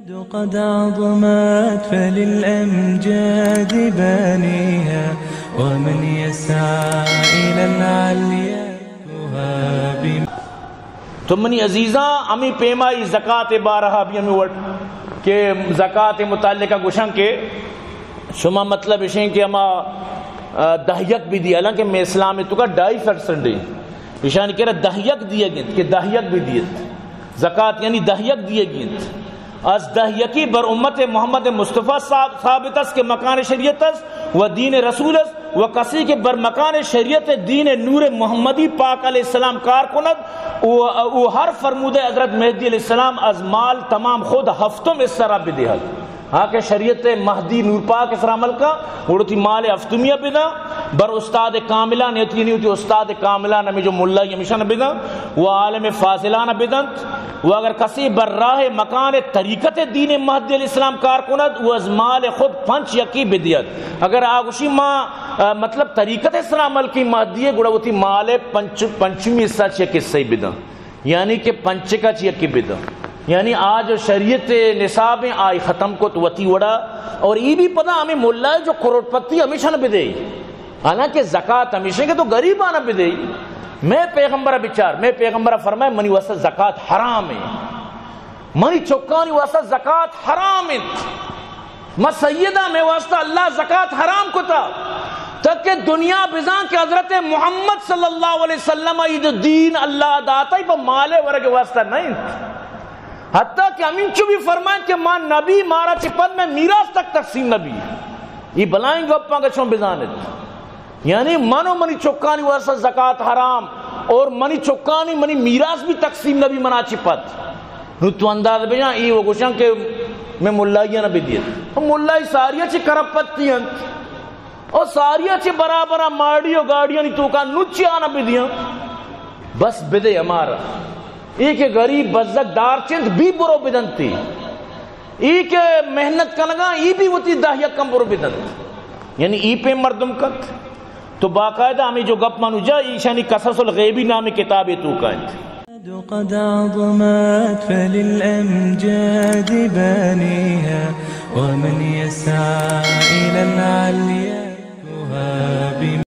قد عظمت فللأمجاد بانيها، ومن يسعى إلى العليا يهاب. تو منی عزیزاں، ہمیں پیمائی زکات بارہا بھی ہمیں وٹ کہ زکات متعلقہ گوشن کہ شما مطلب اشیں کہ ہما، آ، دہ یک بھی دی، حالانکہ میں اسلام تو کا ڈھائی پرسنٹ ہیں، اشانی کرا دہ یک دیگ انت کہ دہ یک بھی دیت۔ زکات یعنی دہ یک دیگ انت۔ از دہ یکی بر امت محمد مصطفی صاحب ثابت است کہ مکان شریعت است و دین رسول است و کسی کہ بر مکان شریعت دین نور محمدی پاک علیہ السلام کار کند و او ہر فرمودہ حضرت مہدی علیہ السلام از مال تمام خود ہفتم حصہ را بدہد۔ ہاں کہ شریعت مہدی نور پاک سر عمل کا، گڑا وتی مال ہفتمیا بداں، بر استاد کاملان، یعنی وتی استاد کاملان ہمیں جو ملائی ہمیشان بداں، و عالم فاضلان بدنت، و اگر کسی بر راہ مکان طریقت دین مہدی علیہ السلام کار کند، و از مال خود پنچ یکی بدیت۔ اگر آگوشی ما، آ، مطلب طریقت سر عمل کی مہدی ہے، گڑا وتی مال پنچ، پنچمی حصہ چہ قصہ بداں۔ یعنی کہ پنچکا چہ یکے بداں۔ یعنی آ جو شریعت نصاب ہیں، آئی ختم کت وتی وڑا۔ اور ای بھی پدا ہمیں ملا جو کروڑ پتی ہمیشہ نہ بدے۔ حالانکہ زکات ہمیشہ کہ تو غریبانہ بدے۔ میں پیغمبر بچار، میں پیغمبر فرمائے، منی واسطہ زکات حرام ہے۔ منی چکانی واسطہ زکات حرام انت۔ ما سیدہ، میں واسطہ اللہ زکات حرام کتا، تاکہ دنیا بزان کہ حضرت محمد صلی اللہ علیہ وسلم ای دین اللہ داتا، ای پہ مال ورگ واسطہ نہیں انت۔ حتیٰ کہ ہمینچو بھی فرمائیں کہ ما نبی، مارا چہ پد میں میراث تک تقسیم نبی۔ یہ بلائیں گپاں گچھوں بزانت۔ یعنی من و منی چکانی واسطہ زکات حرام، اور منی چکانی منی میراث بھی تقسیم نبی منا چہ پد۔ نو تو انداز بجان، ای و گوشن کہ میں ملائی نہ بدیت۔ ملائی ساری چہ کرپتی انت۔ او ساری چہ برابر ماڑی و گاڑیانی توکا نو چی آنا بدیاں۔ بس بدے ہمارا۔ ای کہ غریب بزگ دار چنت بی برو بدنتی۔ ای کہ محنت کنگا، ای بھی وتی دہ یک کم برو بدنت۔ یعنی ای پہ مردم کنت۔ تو باقاعدہ ہمیں جو گپ منو جا، ایشانی قصص الغیبی نام کتابے توکا انت۔ قد عظمت فللأمجاد بانيها، ومن يسعى إلى العليا يهاب.